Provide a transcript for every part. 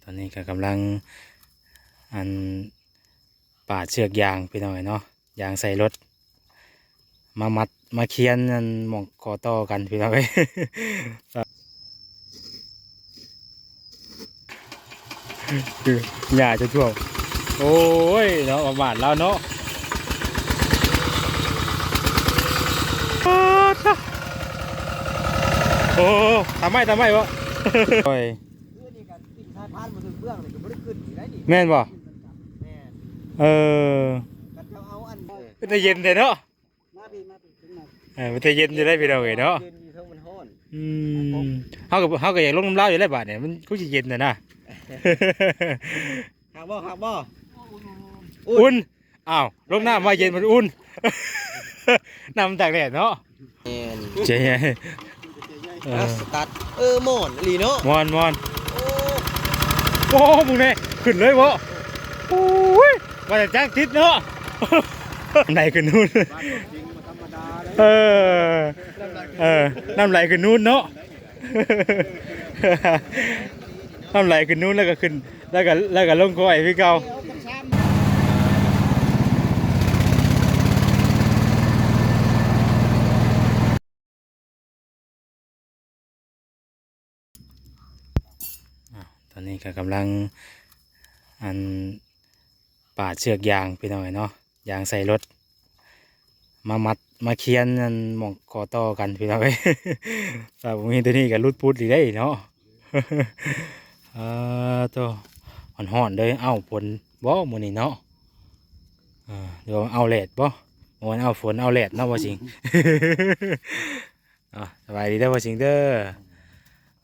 ຕອນນີ້ກໍກຳລັງ ອັນ ປາດເຊືອກຢາງ ພີ່ນ້ອງເອີຍເນາະ, ຢາງໃສ່ລົດ ມາມັດ ມາຄຽນ ອັນ ໝ່ອງຂໍ້ຕໍ່ກັນ ພີ່ນ້ອງເອີຍ. ຄືຫຍ້າຈະຖ້ວມ. ໂອ້ຍເນາະ ປະມາດລາວເນາະ. ໂອ້ ຕາໄມ້ ຕາໄມ້ບໍ່? ໂອ້ຍ ຄືນີ້ກໍປິ່ນສາຍພານບໍ່ຖືກເບື້ອງນີ້ກໍບໍ່ໄດ້ຂຶ້ນອີກໄດ໋ນີ້. ແມ່ນບໍ່? ແມ່ນ. ເອີ ກໍເຈົ້າເອົາອັນ ເປັນຕາເຢັນແທ້ເນາະ. ມາພີ່ ມາພີ່ ເຖິງມາ. ເອີ ເປັນຕາເຢັນຢູ່ໄດ໋ ພີ່ນ້ອງເອີຍເນາະ. ເຢັນຢູ່ເທິງມັນຮ້ອນ. ອືມ ເຮົາກໍ ເຮົາກໍຢາກລົງນຳລາວຢູ່ແລ້ວບາດນີ້ ມັນຄືຊິເຢັນແທ້ນະ. ຫາກບໍ່? ຫາກບໍ່? ອຸ່ນ. ອ້າວ ລົງນ້ຳມາເຢັນມັນອຸ່ນ. ນ້ຳມັນຕາກແດດເນາະ. ແມ່ນ. ໃຈໃຫຍ່. ເອີ ອ່ະ ສະຕາດ. ເອີ ມ່ວນອີ່ຫຼີເນາະ. ມ່ວນ ມ່ວນ. ໂອ້ ໂອ້ ມຶງແນ່ ຂຶ້ນເລີຍບໍ່? ໂອ້ຍ ວ່າແຕ່ຈັກຕິດເນາະ. ນ້ຳໄຫຼຂຶ້ນນູ້ນ. ເອີ ເອີ ນ້ຳໄຫຼຂຶ້ນນູ້ນເນາະ. ນ້ຳໄຫຼຂຶ້ນນູ້ນ ແລ້ວກໍຂຶ້ນ ແລ້ວກໍ ແລ້ວກໍລົງຄ້ອຍຄືເກົ່າ. ອ້າວ ຕອນນີ້ກໍກຳລັງ ອັນ ປາດເຊືອກຢາງ ພີ່ນ້ອງເອີຍເນາະ, ຢາງໃສ່ລົດ ມາມັດ ມາຄຽນ ອັນ ໝ່ອງຂໍ້ຕໍ່ກັນ ພີ່ນ້ອງເອີຍ. ຖ້າບໍ່ມີໂຕນີ້ກໍຫຼຸດປຸດອີກໄດ໋ເນາະ. ເອີ ໂຕ ຮ້ອນໆເດີ. ເອົ້າ ຝົນບໍ່ມື້ນີ້ເນາະ? ເອີ ຫຼືວ່າເອົ້າແດດບໍ່? ບໍ່ແມ່ນເອົ້າຝົນ ເອົ້າແດດເນາະ ບໍ່ຊິງ. ເນາະ ສະບາຍດີເດີ ບໍ່ຊິງເດີ.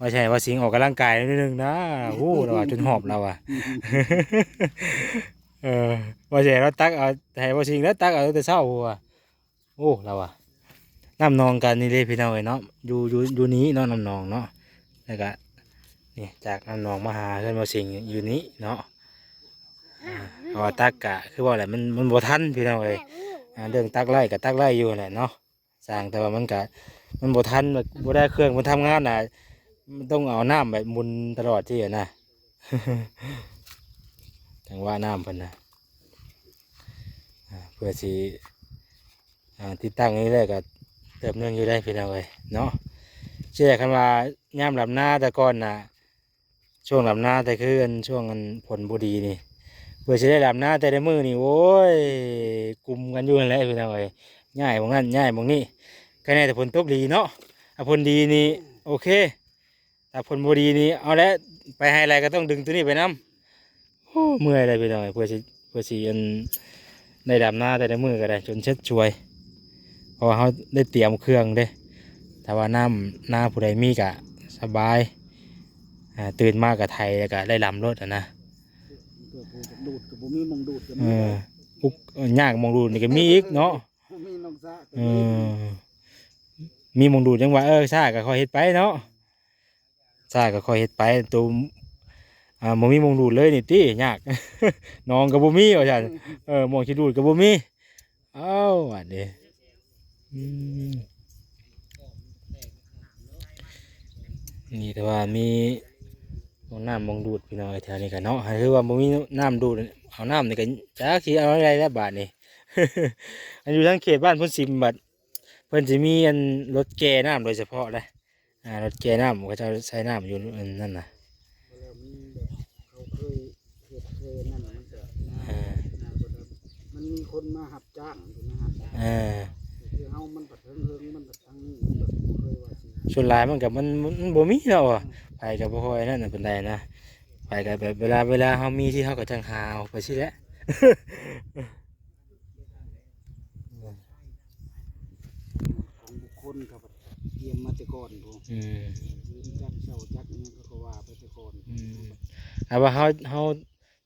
ວ່າຊິໃຫ້ບໍ່ຊິງອອກກຳລັງກາຍໜ້ອຍໜຶ່ງນະ. ໂອ້ ລາວວ່າຈົນຫອບລາວວ່າ. ເອີ ວ່າຊິໃຫ້ລາວຕັກເອົາ ໃຫ້ບໍ່ຊິງລາວຕັກເອົາຕັ້ງແຕ່ເຊົ້າພຸ້ນວ່າ. ໂອ້ ລາວວ່າ ນ້ຳໜອງກັນນີ້ເດ້ ພີ່ນ້ອງເອີຍເນາະ, ຢູ່ ຢູ່ ຢູ່ນີ້ເນາະ ນ້ຳໜອງເນາະ. ແລ້ວກະນີ້ ຈາກນ້ຳໜອງມາຫາເຮືອນບໍ່ຊິງຢູ່ນີ້ເນາະ. ອ່າ ເພາະວ່າຕັກກະຄືວ່າແຫຼະ ມັນ ມັນບໍ່ທັນ ພີ່ນ້ອງເອີຍ. ອ່າ ເລື່ອງຕັກໄດ້ກະຕັກໄດ້ຢູ່ຫັ້ນແຫຼະເນາະ, ຊ່າງແຕ່ວ່າມັນກະ ມັນບໍ່ທັນ ບໍ່ໄດ້ເຄື່ອງມັນທຳງານນະ, ມັນຕ້ອງເອົານ້ຳແບບໝູນຕະຫຼອດຊີ້ນະ. ຈັງຫວະນ້ຳເພິ່ນນະ ອ່າ ເພື່ອຊິ ອ່າ ຕິດຕັ້ງນີ້ແຫຼະ ກໍເຕີບໜຶ່ງຢູ່ໄດ໋ ພີ່ນ້ອງເອີຍເນາະ. ຊິໄດ້ ຄັນວ່າຍາມດຳນາແຕ່ກ່ອນນະ ຊ່ວງດຳນາ ແຕ່ຄືອັນ ຊ່ວງອັນ ຝົນບໍ່ດີນີ້ ເພື່ອຊິໄດ້ດຳນາແຕ່ລະມື້ນີ້ ໂອ້ຍ ກຸມກັນຢູ່ຫັ້ນແຫຼະ ພີ່ນ້ອງເອີຍ, ຍ້າຍໝ່ອງນັ້ນ ຍ້າຍໝ່ອງນີ້. ໃຄແນ່ແຕ່ຝົນຕົກດີເນາະ, ຖ້າຝົນດີນີ້ໂອເຄ. ຖ້າຝົນບໍ່ດີນີ້ ເອົາແຫຼະ ໄປໄຮ່ໃດກໍຕ້ອງດຶງໂຕນີ້ໄປນຳ. ໂອ້ ເມື່ອຍເລີຍພີ່ນ້ອງເອີຍ, ເພື່ອຊິ ເພື່ອຊິອັນ ໄດ້ດຳນາແຕ່ລະມື້ກໍໄດ້ ຈົນເຊັດຊ່ວຍ, ເພາະວ່າເຮົາໄດ້ຕຽມເຄື່ອງເດ້. ຖ້າວ່ານ້ຳນາຜູ້ໃດມີກໍສະບາຍ, ອ່າ ຕື່ນມາກໍໄຖ ແລ້ວກໍໄດ້ດຳໂລດຫັ້ນນະ. ເພື່ອຜູ້ຈະດູດກໍບໍ່ມີໝ່ອງດູດກໍມີ. ເອີ ອຸກ ຍາກໝ່ອງດູດນີ້ກໍມີອີກເນາະ. ບໍ່ມີໜອງສະກໍມີ. ເອີ ມີໝ່ອງດູດຍັງວ່າ ເອີ ສະກໍຄ່ອຍເຮັດໄປເນາະ. ສະກໍຄ່ອຍເຮັດໄປ ໂຕ ອ່າ ບໍ່ມີໝ່ອງດູດເລີຍນີ້ຕິ ຍາກ. ໜອງກໍບໍ່ມີວ່າຊັ້ນ. ເອີ ໝ່ອງຊິດູດກໍບໍ່ມີ. ເອົ້າ ບາດນີ້ ອືມ ນີ້ແຕ່ວ່າມີໝ່ອງນ້ຳໝ່ອງດູດ ພີ່ນ້ອງເອີຍ ແຖວນີ້ກໍເນາະ. ຄືວ່າບໍ່ມີນ້ຳດູດ ເອົານ້ຳນີ້ກໍຈັກຊິເອົາແນວໃດແລ້ວບາດນີ້. ອັນຢູ່ທາງເຂດບ້ານໂພນສິມ ບັດເພິ່ນຊິມີອັນລົດແກ່ນ້ຳໂດຍສະເພາະເດ້. ອ່າ ລົດແກ່ນ້ຳ ເຂົາເຈົ້າໃສ່ນ້ຳຢູ່ອັນນັ້ນນະ. ແລ້ວມັນແບບເຂົາເຄີຍເຮັດເຄີຍນັ້ນ ມັນກໍ ອ່າ ມັນມີຄົນມາຮັບຈ້າງ ເປັນມາຮັບຈ້າງ. ເອີ ຄືເຮົາມັນບັດເທິງໆ ມັນບັດທາງນີ້ ມັນແບບບໍ່ເຄີຍວ່າຊິ ສ່ວນຫຼາຍມັນກໍ ມັນ ມັນ ມັນບໍ່ມີເນາະ ວ່າ ອືມ ໃຜກໍບໍ່ຄ່ອຍນັ້ນປານໃດນະ. ໃຜກໍແບບເວລາ ເວລາເຮົາມີທີ່ເຮົາກໍຈັ່ງຫາເອົາໄປຊີ້ແຫຼະ. ຂອງບຸກຄົນເຂົາກໍຕຽມມາແຕ່ກ່ອນພຸ້ນ. ອືມ ເຮືອນຈັກເຊົ່າຈັກຫຍັງເຂົາກໍວ່າໄປແຕ່ກ່ອນ. ອືມ ຖ້າວ່າເຮົາ ເຮົາ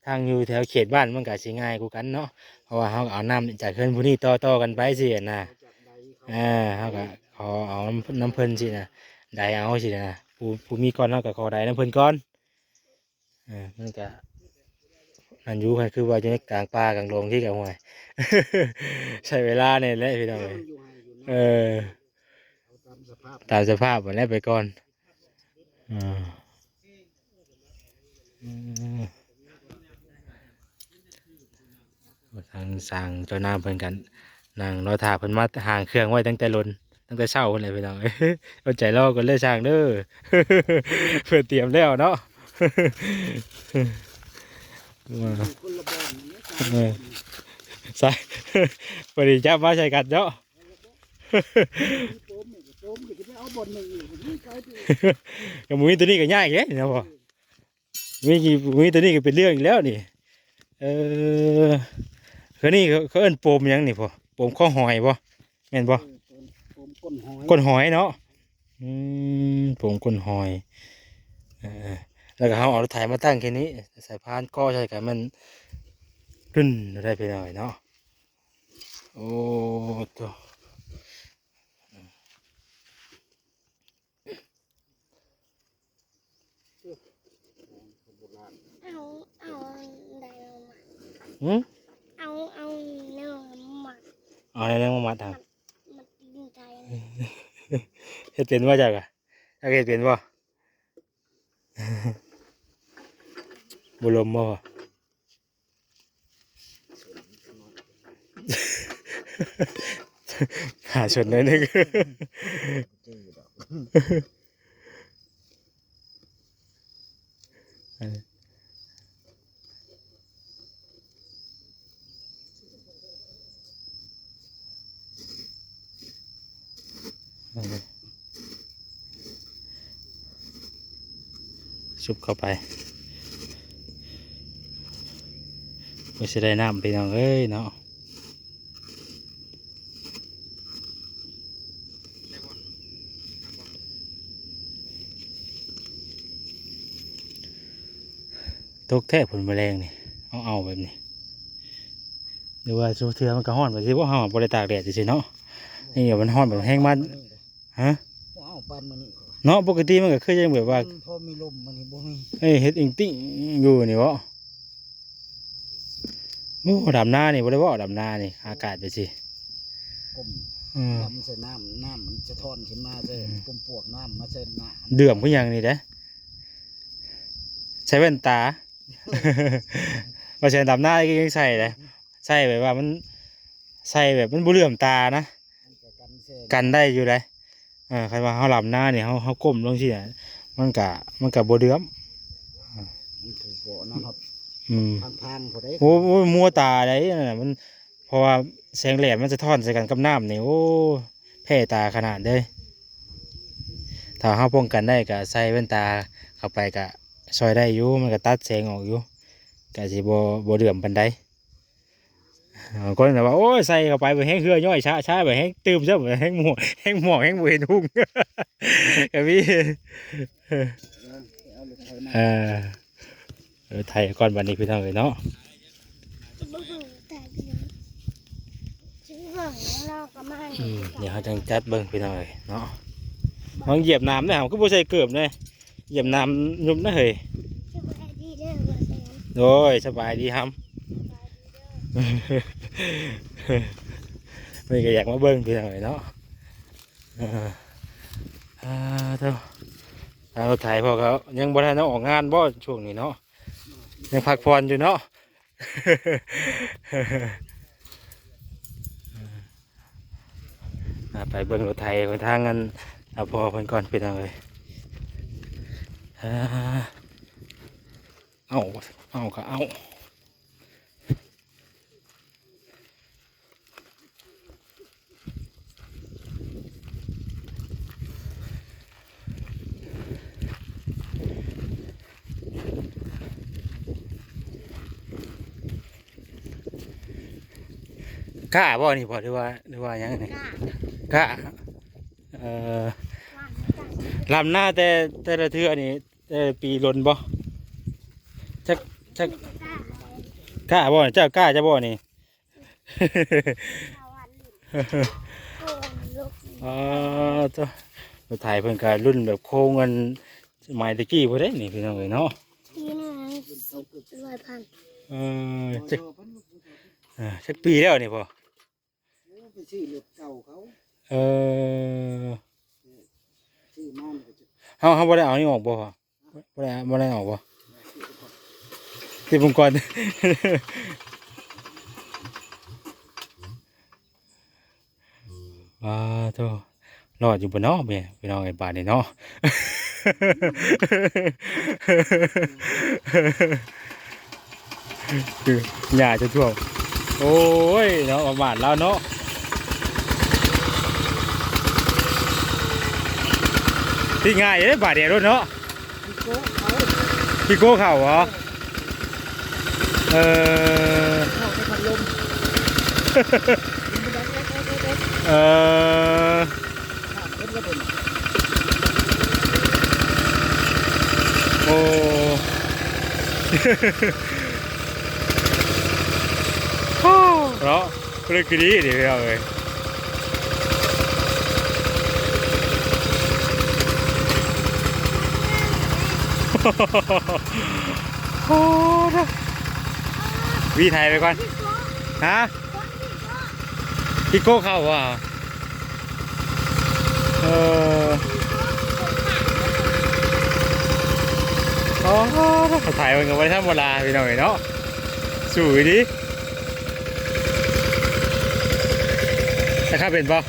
ທາງຢູ່ແຖວເຂດບ້ານມັນກໍຊິງ່າຍກວ່າກັນເນາະ, ເພາະວ່າເຮົາກໍເອົານ້ຳຈາກເຮືອນຜູ້ນີ້ຕໍ່ໆກັນໄປຊີ້ນະ. ເອີ ເຮົາກໍຂໍເອົານຳ ນຳເພິ່ນຊີ້ນະ, ໄດເອົາຊີ້ນະ. ຜູ້ ຜູ້ມີກ່ອນເຮົາກໍຂໍໄດນຳເພິ່ນກ່ອນ. ເອີ ມັນກະ ນັ້ນຢູ່ ຄັນຄືວ່າຢູ່ໃນກາງປ່າກາງດອງທີ່ກະ ໂອ້ຍ ໃຊ້ເວລາແນ່ແຫຼະ ພີ່ນ້ອງເອີຍ. ເອີ ເອົາຕາມສະພາບ ຕາມສະພາບຫັ້ນແຫຼະໄປກ່ອນ. ເອີ ອືມ ທາງຊ່າງເຈົ້ານາເພິ່ນກໍນັ່ງລໍຖ້າເພິ່ນມາຫາງເຄື່ອງໄວ້ຕັ້ງແຕ່ດົນ ຕັ້ງແຕ່ເຊົ້າພຸ້ນແຫຼະພີ່ນ້ອງ. ອົດໃຈລໍກ່ອນເດີຊ່າງເດີ ເພິ່ນຕຽມແລ້ວເນາະ. ເອີ ໃສ່ ພໍດີຈັບມາໃສ່ກັນເນາະ. ກໍບໍ່ມີຕົວນີ້ກໍຍາກເດ້ເນາະພໍ່. ມີ ມີຕົວນີ້ກໍເປັນເລື່ອງອີກແລ້ວນີ້. ເອີ ຄືນີ້ເຂົາ ເຂົາເອີ້ນໂປມຫຍັງນີ້ພໍ່? ໂປມຄໍຫອຍບໍ່? ແມ່ນບໍ່? ເອີ ໂປມ ໂປມກົ້ນຫອຍ ກົ້ນຫອຍເນາະ. ອືມ ໂປມກົ້ນຫອຍ. ເອີ ແລ້ວກໍເຮົາເອົາລົດໄຖມາຕັ້ງແຄ່ນີ້ ສາຍພານກໍໃສ່ກັນ ມັນຕຶ້ນໄດ້ພີ່ນ້ອງເນາະ. ໂອ້ໂຕ. ເອົາ ເອົາໄດໂນມາ ຫື? ເອົາ ເອົາແນວມາມັດ ເອົາແນວມາມັດຫາ ມັດ ມັດຕີນໄກ່. ເຮັດເປັນບໍ່ເຈົ້າກະ? ເຈົ້າເຮັດເປັນບໍ່? ບໍ່ລົມບໍ່? ຫາຊົນໜ້ອຍໜຶ່ງ ຊຸບເຂົ້າໄປ ເພື່ອຊິໄດ້ນ້ຳ ພີ່ນ້ອງເອີຍເນາະ. ຕົກແທ້ພຸ້ນ ມື້ແລງນີ້ ເອົາໆ ແບບນີ້ ຫຼືວ່າຊຸເທື່ອມັນກໍຮ້ອນແບບຊີ້ບໍ່ ເຮົາບໍ່ໄດ້ຕາກແດດຊື່ໆເນາະ. ນີ້ມັນຮ້ອນແບບແຮງມາ ຮະ ບໍ່ເອົາປານມື້ນີ້ ເນາະ. ປົກກະຕິມັນກໍຄືຈັ່ງແບບວ່າ ອືມ ພໍມີລົມ ມື້ນີ້ບໍ່ມີ. ເອີ ເຮັດອິງຕິ່ງຢູ່ນີ້ເບາະ. ໂອ້ ດຳນານີ້ບໍ່ໄດ້ເວົ້າ ດຳນານີ້ ອາກາດແບບຊີ້ ກົ້ມ ອືມ ດຳໃສ່ນ້ຳ ນ້ຳມັນສະທ້ອນຂຶ້ນມາໃສ່ ອືມ ປວກໆ ນ້ຳມາໃສ່ໜ້າ ເດືອມຄືຫຍັງນີ້ເດ້ ໃສ່ແວ່ນຕາ. ວ່າໃສ່ດຳນາກໍຍັງໃສ່ເດ້ ໃສ່ແບບວ່າມັນ ໃສ່ແບບມັນບໍ່ເຫຼື້ອມຕານະ ກັນໄດ້ຢູ່ໃດ. ເອີ ຄັນວ່າເຮົາດຳນານີ້ ເຮົາ ເຮົາກົ້ມລົງຊີ້ ມັນກະ ມັນກະບໍ່ເຫຼື້ອມ ມັນຖືກບໍ່ນຳ ອືມ ພາງໆ ຜູ້ໃດ ໂອ້ຍ ມົວຕາໃດນັ້ນນະ ມັນ ເພາະວ່າແສງແດດມັນສະທ້ອນໃສ່ກັນກັບນ້ຳນີ້ ໂອ້ ແພ້ຕາຂະໜາດເລີຍ. ຖ້າເຮົາປ້ອງກັນໄດ້ກະໃສ່ແວ່ນຕາເຂົ້າໄປກະຊ່ອຍໄດ້ຢູ່ ມັນກະຕັດແສງອອກຢູ່ ກະຊິບໍ່ ບໍ່ເຫຼື້ອມປານໃດ. ບາງຄົນກໍວ່າ ໂອ້ຍ ໃສ່ເຂົ້າໄປແບບແຮງເຫື່ອຍ້ອຍຊະຊະ ແບບແຮງຕື່ມຊະ ແບບແຮງໝວກ ແຮງໝວກ ແຮງບໍ່ເຫັນຮຸ່ງ ກໍມີ. ເອີ ເອີ ໄຖກ່ອນບັດນີ້ພີ່ນ້ອງເອີຍເນາະ. ອືມ ດຽວເຮົາຈັ່ງຈັດເບິ່ງພີ່ນ້ອງເອີຍເນາະ. ລອງຢຽບນ້ຳແດ່ ຄືບໍ່ໃສ່ເກີບເດ້. ຢຽບນ້ຳຍຸບນະເຮີ້ຍ. ສະບາຍດີເດີ ໂດຍ ສະບາຍດີຮຳ. ເພິ່ນກໍຢາກມາເບິ່ງພີ່ນ້ອງເອີຍເນາະ. ເອີ ອ່າ ໂທ້ ທາງລົດໄຖເພິ່ນກໍຍັງບໍ່ທັນໄດ້ອອກງານບໍ່ຊ່ວງນີ້ເນາະ ຍັງພັກຜ່ອນຢູ່ເນາະ. ອ່າ ໄປເບິ່ງລົດໄຖຂອງທາງອັນ ອາ ພໍ່ເພິ່ນກ່ອນພີ່ນ້ອງເອີຍ. ອ່າ ເອົາ ເອົາກໍເອົາ. ກ້າບໍ່ນີ້ພໍ່ ຫຼືວ່າ ຫຼືວ່າຫຍັງນີ້? ກ້າ ກ້າ. ເອີ ລຳນາແຕ່ ແຕ່ລະເທື່ອນີ້ ເອີ ປີດົນບໍ່? ຈັກ ຈັກ ກ້າບໍ່? ເຈົ້າກ້າຈັກບໍ່ນີ້? ອໍ ໂທ້ ລົດໄຖເພິ່ນກໍລຸ້ນແບບໂຄງອັນສະໄໝແຕ່ກີ້ພຸ້ນເດ້ນີ້ ພີ່ນ້ອງເອີຍເນາະ. ປີໜຶ່ງສິບ ຮ້ອຍພັນ. ເອີ ຈັກ ເອີ ຈັກປີແລ້ວນີ້ພໍ່? ໂອ້ ໄປຊື້ລົດເກົ່າເຂົາ. ເອີ ຊື້ມານີ້ກໍຈະ ເຮົາ ເຮົາບໍ່ໄດ້ເອົານີ້ອອກບໍ່ພໍ່? ບໍ່ໄດ້ ບໍ່ໄດ້ເອົາບໍ່? ຕິດເບິ່ງກ່ອນ. ເອີ ປາໂທ້ ລອດຢູ່ບໍ່ເນາະແມ່ພີ່ນ້ອງເອີຍ ບາດນີ້ເນາະ ຫຍ້າຈະຖ້ວມ. ໂອ້ຍເນາະ ປະໝາດລາວເນາະ ຕິດງ່າຍເດ້ ບາດດຽວໂລດເນາະ. ຂີ້ໂກ້ເຂົ້າ ເອີ ເອີ ເຂົ້າໃນພັດລົມ ເອີ. ໂອ້ ເນາະ ເລິກອີ່ຫຼີເດ້ພີ່ນ້ອງເອີຍ ໂອ້ ວີໄຖໄປກ່ອນ ຮະ? ພີ່ໂກ້ເຂົ້າຫວາ? ເອີ ອໍ ໄຖມັນກໍບໍ່ທຳມະດາພີ່ນ້ອງເອີຍເນາະ ສູ້ອີ່ຫຼີ. ແຕ່ຂັບເປັນບໍ່?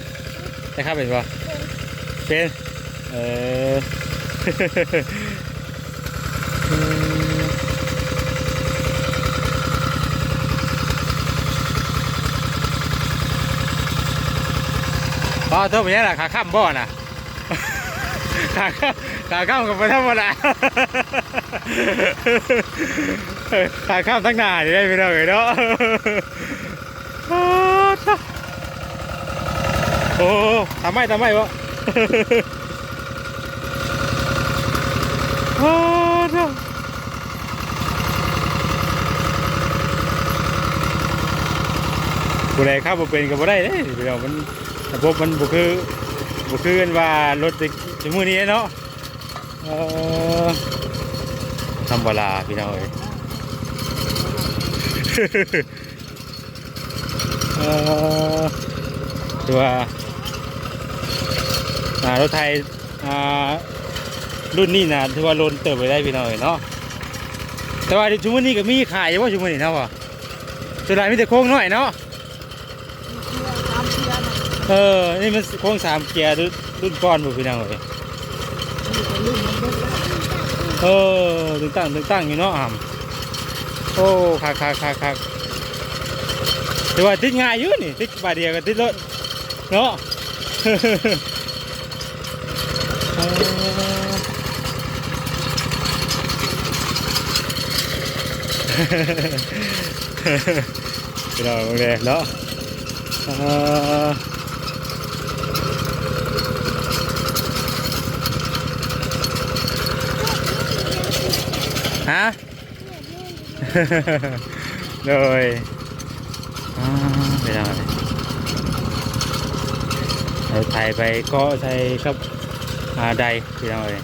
ແຕ່ຂັບເປັນບໍ່? ເປັນ ເອີ ປາໂທ້ ເປັນຫຍັງລະ ຂາຄ້ຳບໍ່ນະ? ຂາຄ້ຳ ຂາຄ້ຳກໍບໍ່ທຳມະດາ ຂາຄ້ຳທັງໜ້ານີ້ໄດ໋ ພີ່ນ້ອງເອີຍເນາະ. ໂອ້ ຕາໄມ້ ຕາໄມ້ບໍ່? ໂອ້ ຜູ້ໃດຂັບບໍ່ເປັນກໍບໍ່ໄດ້ເດ້ພີ່ນ້ອງ ມັນ ລະບົບມັນບໍ່ຄື ບໍ່ຄືອັນວ່າລົດແຕ່ ແຕ່ມື້ນີ້ເນາະ. ເອີ ທຳມະດາພີ່ນ້ອງເອີຍ ເອີ ຖືວ່າ ອ່າ ລົດໄຖ ອ່າ ລຸ້ນນີ້ນະ ຖືວ່າດົນເຕີບໄປໄດ້ພີ່ນ້ອງເອີຍເນາະ ແຕ່ວ່າຊຸມມື້ນີ້ກໍມີຂາຍຢູ່ບໍ່ ຊຸມມື້ນີ້ເນາະ ສ່ວນຫຼາຍມີແຕ່ໂຄງນ້ອຍເນາະ. ເອີ ນີ້ມັນໂຄງສາມເກຍ ລຸ້ນ ລຸ້ນກ່ອນພຸ້ນພີ່ນ້ອງເອີຍ ເອີ ຕຶງຕັ້ງ ຕຶງຕັ້ງຢູ່ເນາະ ໂອ້ ຄັກ ຄັກ ຖືວ່າຕິດງ່າຍຢູ່ນີ້ ຕິດບາດດຽວກໍຕິດໂລດເນາະ. ພີ່ນ້ອງເບິ່ງແດ່ເນາະ ເອີ ຮະ? ໂດຍ ອ່າ ໄປເອົາໄຖໄປເກາະໃສ່ກັບ ອ່າ ໄດ ພີ່ນ້ອງເອີຍ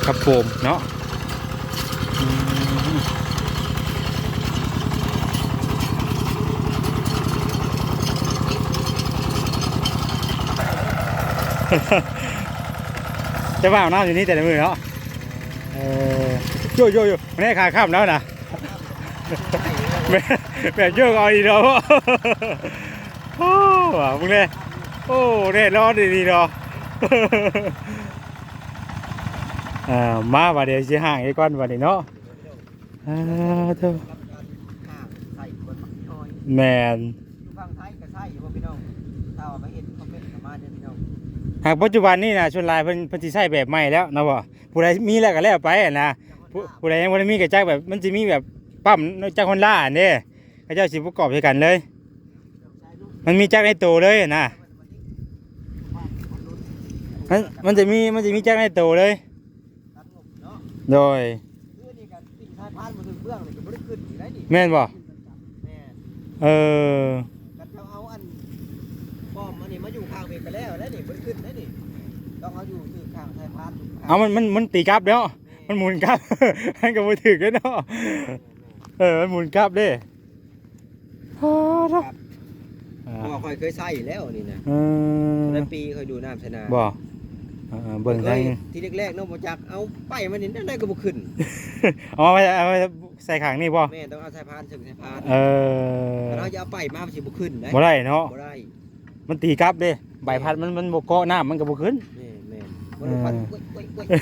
ກັບໂຟມເນາະ ອືມ ຈະມາອາບນ້ຳຢູ່ນີ້ແຕ່ລະມື້ເນາະ ເອີ ໂຢໆໆ ແນ່ ຂາຄ້ຳແລ້ວນະ ແບບ ແບບໂຍກເອົາອີກແລ້ວ ໂອ້ ວ່າ ມຶງແນ່ ໂອ້ ແນ່ນອນອີ່ຫຼີເນາະ ອ່າ ມາ ບາດນີ້ຊິຫ້າງອີກກ່ອນ ບາດນີ້ເນາະ ອ່າ ໂທ້ ແມ່ນ ຢູ່ຝັ່ງໄທກໍໃຊ້ຢູ່ບໍ່ພີ່ນ້ອງ ຖ້າວ່າມາເຫັນຄອມເມັນເຂົ້າມາເດີພີ່ນ້ອງ ຫາກປັດຈຸບັນນີ້ນະ ສ່ວນຫຼາຍເພິ່ນ ເພິ່ນຊິໃຊ້ແບບໃໝ່ແລ້ວນະ ບໍ່ ຜູ້ໃດມີແລ້ວກໍແລ້ວໄປຫັ້ນນະ ຜູ້ ຜູ້ໃດຍັງບໍ່ໄດ້ມີກໍຈັກແບບ ມັນຊິມີແບບປ້ຳຈັກຮອນລ້າຫັ້ນເດ້ ເຂົາເຈົ້າຊິປະກອບໃສ່ກັນເລີຍ ມັນມີຈັກໃນໂຕເລີຍນະ ມັນ ມັນຈະມີ ມັນຈະມີຈັກໃນໂຕເລີຍ ໂດຍ ຄືອັນນີ້ກໍຕິ່ງສາຍພານບໍ່ຖືກເບື້ອງນີ້ກໍບໍ່ໄດ້ຂຶ້ນອີກໄດ໋ນີ້ ແມ່ນບໍ່? ແມ່ນ ເອີ ຄັນເຈົ້າເອົາອັນປ້ອມອັນນີ້ມາຢູ່ຂ້າງເວກກໍແລ້ວແລ້ວນີ້ ບໍ່ໄດ້ຂຶ້ນໄດ໋ນີ້ ຕ້ອງເອົາຢູ່ຖືກຂ້າງສາຍພານ ເອົາມັນ ມັນ ມັນຕີກັບເນາະ ແມ່ນ ມັນໝູນກັບ ມັນກໍບໍ່ຖືກເດ້ເນາະ ເອີ ມັນໝູນກັບເດ້ ອໍ ຄັບ ອ່າ ເພາະວ່າຂ້ອຍເຄີຍໃຊ້ແລ້ວນີ້ນະ ເອີ ແຕ່ປີຂ້ອຍດູດນ້ຳໃສ່ນາ ບໍ່ ເອີ ເບິ່ງທາງ ທີ່ແລກໆເນາະ ບໍ່ຈັກ ເອົາໄປມານີ້ແນວໃດກໍບໍ່ຂຶ້ນ ເອົາໄວ້ ເອົາໄວ້ໃສ່ຂ້າງນີ້ບໍ່? ແມ່ນ ຕ້ອງເອົາສາຍພານ ເຊິ່ງສາຍພານ ເອີ ຖ້າເຮົາຈະເອົາໄປມາ ມັນຊິບໍ່ຂຶ້ນໄດ໋ ບໍ່ໄດ້ເນາະ ບໍ່ໄດ້ ມັນຕີກັບເດ້ ໃບພັດມັນ ມັນບໍ່ເກາະນ້ຳ ມັນກໍບໍ່ຂຶ້ນ. ແມ່ນໆ ມັນພັດ ເອີ ກົຍໆໆ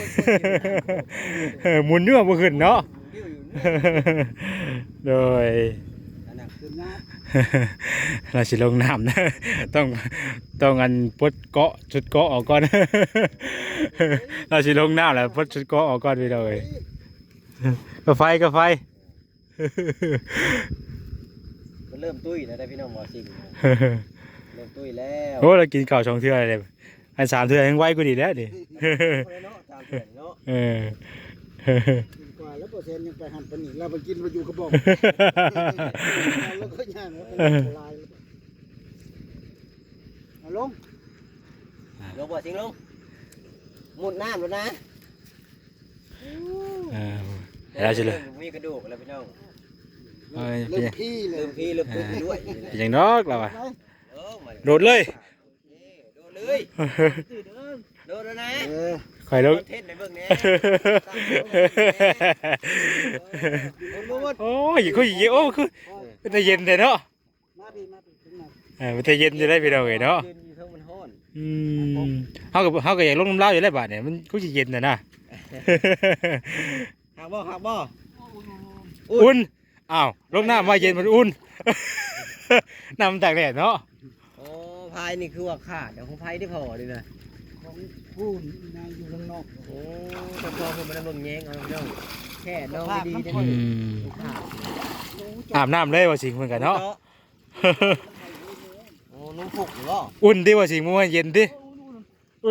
ໆ ເອີ ໝູນຢູ່ບໍ່ຂຶ້ນເນາະ. ໂດຍ ອັນນັ້ນຄືງາມ ລາວຊິລົງນ້ຳນະ ຕ້ອງ ຕ້ອງອັນປົດເກາະ ຊຸດເກາະອອກກ່ອນ ລາວຊິລົງນ້ຳແລ້ວປົດຊຸດເກາະອອກກ່ອນ ພີ່ນ້ອງເອີຍ. ກາໄຟ ກາໄຟ ມັນເລີ່ມຕຸ້ຍແລ້ວເດ້ພີ່ນ້ອງ ບໍ່ຊິງ ເລີ່ມຕຸ້ຍແລ້ວ. ໂອ້ ລາວກິນເຂົ້າສອງເທື່ອແລ້ວເດ້ ອັນສາມເທື່ອຍັງໄວກວ່ານີ້ແຫຼະນີ້ ເນາະ ສາມເທື່ອເນາະ. ເອີ ກວ່າແລ້ວບໍ່ແຊນຍັງໄປຫັ້ນໄປນີ້ ລາວໄປກິນບໍ່ຢູ່ກະບອກ ລາວກໍຍ່າງໄປຫຼາຍ. ເອົາລົງ ລົງບໍ່ຊິງລົງ ມຸດນ້ຳແລ້ວນະ. ເອີ ແລ້ວຊິເລີຍ ມີກະດູກແລ້ວພີ່ນ້ອງ. ເອີຍ ເລີ່ມພີ້ເລີຍ ເລີ່ມພີ້ ເລີ່ມປຸກດ້ວຍ. ເປັນຫຍັງດອກລາວວ່າ ໂດດເລີຍ ໂດດເລີຍ ໂດດແລ້ວນະ. ເອີ ຂ້ອຍລົງ ຄອນເທັນໃຫ້ເບິ່ງແດ່. ໂອ້ຍ ຄື ໂອ້ ຄືເປັນຕາເຢັນແທ້ເນາະ. ມາພີ່ ມາພີ່ ເຖິງມາ ເອີ ມັນຈະເຢັນຢູ່ໄດ໋ພີ່ນ້ອງເອີຍເນາະ. ເຢັນຢູ່ເທິງ ມັນຮ້ອນ. ອືມ ເຮົາກໍ ເຮົາກໍຢາກລົງນຳລາວຢູ່ແລ້ວບາດນີ້ ມັນຄືຊິເຢັນຫັ້ນນະ. ຄັກບໍ່ ຄັກບໍ່? ອຸ່ນ. ອ້າວ ລົງນ້ຳມາເຢັນມັນອຸ່ນ ນ້ຳມັນຕາກແດດເນາະ. ໂອ້ ພາຍນີ້ຄືວ່າຂາດ ຂອງໃຜໄດ້ພໍນີ້ນະ ຂອງຜູ້ນາຢູ່ເມືອງນອກ. ໂອ້ ເຈົ້າຂອງເພິ່ນບໍ່ໄດ້ເບິ່ງແຍງເອົາພີ່ນ້ອງ ແຄ່ນ້ອງດີໆ. ອືມ ຂາດ. ອາບນ້ຳເລີຍວ່າຊິງເພິ່ນກະເນາະ. ໂອ້ ນຸ່ງພຸກຢູ່ບໍ່? ອຸ່ນຕິວ່າຊິງ ບໍ່ແມ່ນເຢັນຕິ? ອຸ່ນໆໆ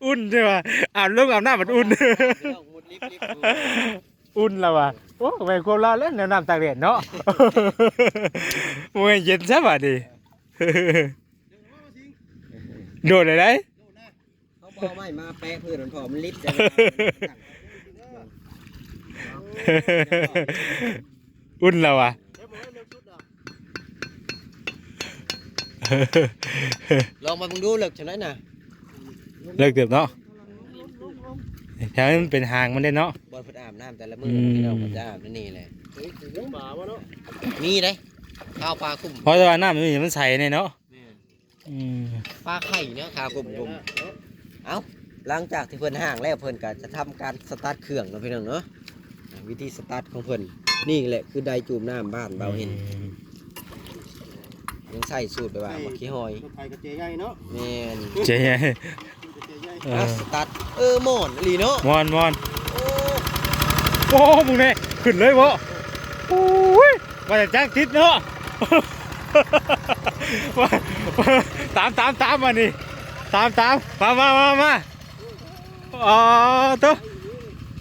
ອຸ່ນຕິວ່າ ອາບລົງອາບນ້ຳມັນອຸ່ນ ອຸ່ນລະວ່າ. ໂອ້ ແມ່ນຄວາມລາວແຫຼະ ແນວນ້ຳຕາກແດດເນາະ ບໍ່ແມ່ນເຢັນຊະບາດນີ້. ໂດດໄດ້ ເຮົາບໍ່ເອົາໄມ້ມາແປະພື້ນມັນ ເພາະມັນລິບ. ອຸ່ນລະວ່າ. ລອງມາເບິ່ງດູ ເລິກສ່ຳໃດນະ? ເລິກເຕີບເນາະ ແຖວນີ້ມັນເປັນຫາງມັນເດ້ເນາະ. ບ່ອນເພິ່ນອາບນ້ຳແຕ່ລະມື້ ອືມ ພີ່ນ້ອງ ເພິ່ນຈະອາບໃນນີ້ແຫຼະ. ມີເດ້ ຄາວປາຄຸ້ມ ເພາະວ່ານ້ຳນີ້ມັນໃສແນ່ເນາະ. ແມ່ນ. ອືມ ປາໄຂ່ເນາະ ຂາກົມໆ. ເອົ້າ ຫຼັງຈາກທີ່ເພິ່ນຫ້າງແລ້ວ ເພິ່ນກໍຈະທຳການສະຕາດເຄື່ອງເນາະ ພີ່ນ້ອງເນາະ. ວິທີສະຕາດຂອງເພິ່ນ ນີ້ແຫຼະຄືໄດຈູມນ້ຳບ້ານເບົາເຫັນ. ອືມ ຍັງໃຊ້ສູດແບບວ່າໝາກຂີ້ຫອຍ. ລົດໄຖກໍເຈໃຫຍ່ເນາະ. ແມ່ນ ເຈໃຫຍ່. ເອີ ອ່ະ ສະຕາດ ເອີ ມ່ອນອີ່ຫຼີເນາະ. ມ່ອນ ມ່ອນ. ໂອ້ ໂອ້ ມຶງແນ່ ຂຶ້ນເລີຍບໍ? ໂອ້ຍ ວ່າແຕ່ຈັກຕິດເນາະ. ຕາມ ຕາມ ຕາມ ມານີ້ ຕາມ ຕາມ ມາ ມາ ມາ ມາ. ອໍ ໂຕ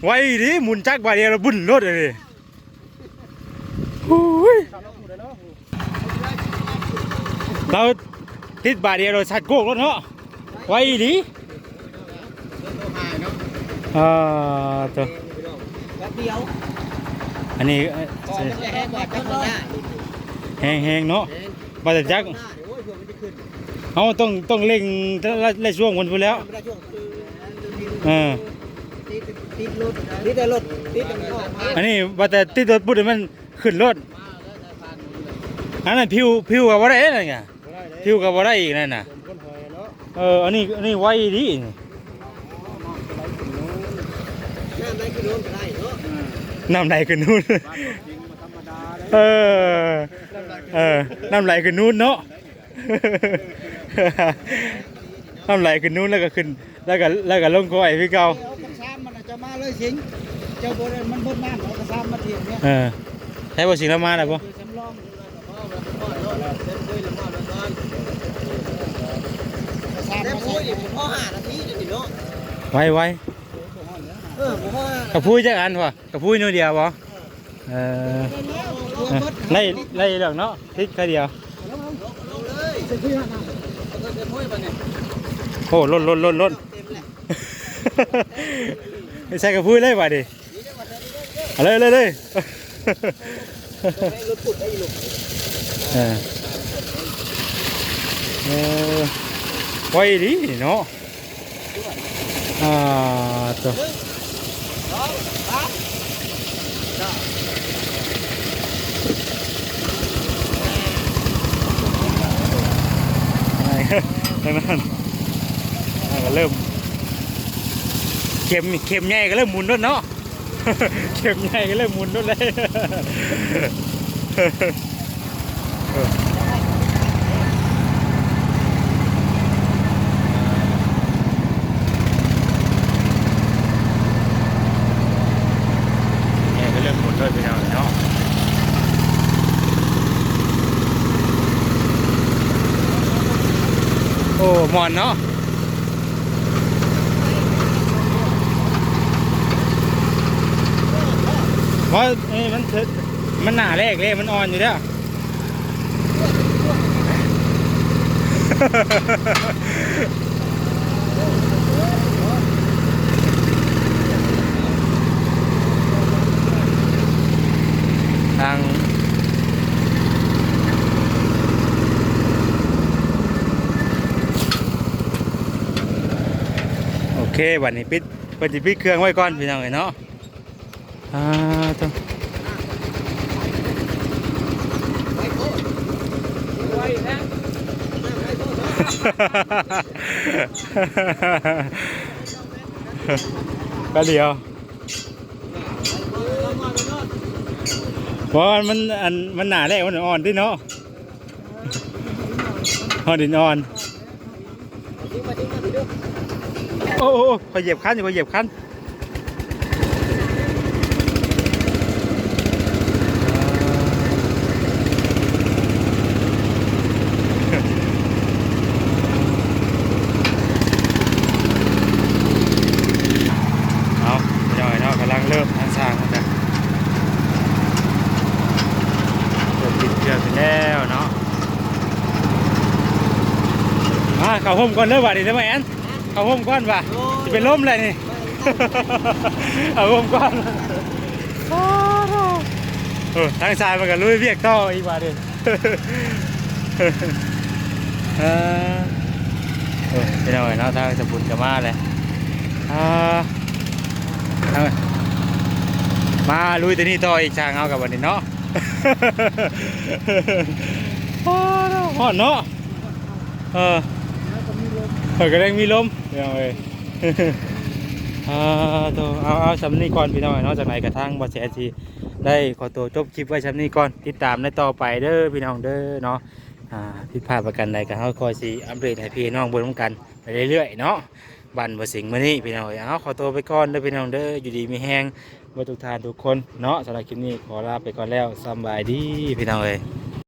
ໄວອີ່ຫຼີ ໝູນຈັກບາດດຽວລະບຸ້ນໂລດອັນນີ້. ໂອ້ຍ ລາວຕິດບາດດຽວລະຊັດໂກກໂລດເນາະ ໄວອີ່ຫຼີ. ອ່າ ໂຕ ອັນນີ້ ແຮງໆເນາະ ວ່າແຕ່ຈັກ ເຮົາຕ້ອງ ຕ້ອງເລັ່ງໄລຊ່ວງເພິ່ນພຸ້ນແລ້ວ. ເອີ ຕິດ ຕິດລົດ ຕິດແຕ່ລົດ ຕິດ ອັນນີ້ວ່າແຕ່ຕິດລົດປຸບມັນຂຶ້ນໂລດ. ອັນນັ້ນຜິວ ຜິວກໍບໍ່ໄດ້ນັ້ນກະ ຜິວກໍບໍ່ໄດ້ອີກນັ້ນນະ. ເອີ ອັນນີ້ ອັນນີ້ໄວດີນີ້. ນ້ຳໄຫຼຂຶ້ນນູນກໍໄດ້ເນາະ ນ້ຳໄຫຼຂຶ້ນນູນ. ເອີ ເອີ ນ້ຳໄຫຼຂຶ້ນນູນເນາະ. ນ້ຳໄຫຼຂຶ້ນນູນ ແລ້ວກໍຂຶ້ນ ແລ້ວກໍ ແລ້ວກໍລົງຄ່ອຍຄືເກົ່າ. ເອົາກະຊາມມັນ ເຈົ້າມາເລີຍສິງ ເຈົ້າບໍ່ໄດ້ ມັນເບິດນ້ຳ ເອົາກະຊາມມາທຽບເນຍ. ເອີ ໃຊ້ບໍ່ສິງລະມາແລ້ວບໍ່? ສຳລອງ ກະຊາມມາໃສ່ ແຕ່ບໍ່ໄດ້ພໍຫ້ານາທີເດນີ້ເນາະ. ໄວໆ ເອີ ບໍ່ພໍຫ້ານາທີ. ກະພຸ້ຍຈັກອັນວະ? ກະພຸ້ຍໜ່ວຍດຽວບໍ່? ເອີ ໄລ່ ໄລ່ດອກເນາະ ຕິດຂ້າວດຽວ. ໂອ້ ລົ້ນໆໆໆ ໃສ່ກະພຸ້ຍເລີຍບາດນີ້. ເອົາເລີຍ ເລີຍ ເລີຍ. ເອີ ເອີ ໄວດີເນາະ. ອ່າ ໂຕ. ทางนั้น อ่า ก็เริ่ม เข็ม เข็มใหญ่ก็เริ่มหมุนแล้วเนาะ เข็มใหญ่ก็เริ่มหมุนแล้วเลย นี่ก็เริ่มหมุนแล้วพี่น้องเนาะ โอ้ ม่วนเนาะ ว่า เอ้ย มันเถิด มันหน้าแรกเลย มันอ่อนอยู่แล้ว ทาง โอเค บัดนี้ปิด เพิ่นสิปิดเครื่องไว้ก่อนพี่น้องเอ้ยเนาะ อ่า โธ่ ก็เดียว เพราะว่ามัน อัน มันหน้าแรกมันอ่อนติเนาะ ฮอดดินอ่อน โอ้ โอ้ โอ้ ข้อยเหยียบคันอยู่ ข้อยเหยียบคัน เอา พี่น้องเนาะ กำลังเริ่มทางสร้างมันจ้ะ เริ่มติดเครื่องแล้วเนาะ มา เข้าร่มก่อนเด้อบัดนี้เด้อ มาแอน เข้าร่มก่อนว่ะ สิเป็นลมแล้วนี่ เข้าร่มก่อน เออ ทางซ้ายมันก็ลุยเวียกต่ออีกบัดนี้ เออ เออ พี่น้องเนาะ ทางสะพุนก็มาแล้ว อ่า เอา มาลุยตัวนี้ต่ออีก ช่างเฮากับบัดนี้เนาะ ฮ้อนเนาะ เออ เออ ก็ยังมีลม พี่น้องเอ้ย อ่า โธ่ เอา เอา ส่ำนี้ก่อนพี่น้องเนาะ จั่งใด๋กะทางบ่าวแสนสิได้ขอตัวจบคลิปไว้ส่ำนี้ก่อน ติดตามในต่อไปเด้อพี่น้องเด้อเนาะ อ่า ผิดพลาดประการใด๋กะเฮาค่อยสิอัปเดตให้พี่น้องเบิ่งนำกันไปเรื่อยๆเนาะ บ้านบ่าวสิงห์มื้อนี้พี่น้องเอ้ย เอา ขอตัวไปก่อนเด้อพี่น้องเด้อ อยู่ดีมีแฮงเบิดทุกท่านทุกคนเนาะ สำหรับคลิปนี้ขอลาไปก่อนแล้ว สำบายดีพี่น้องเอ้ย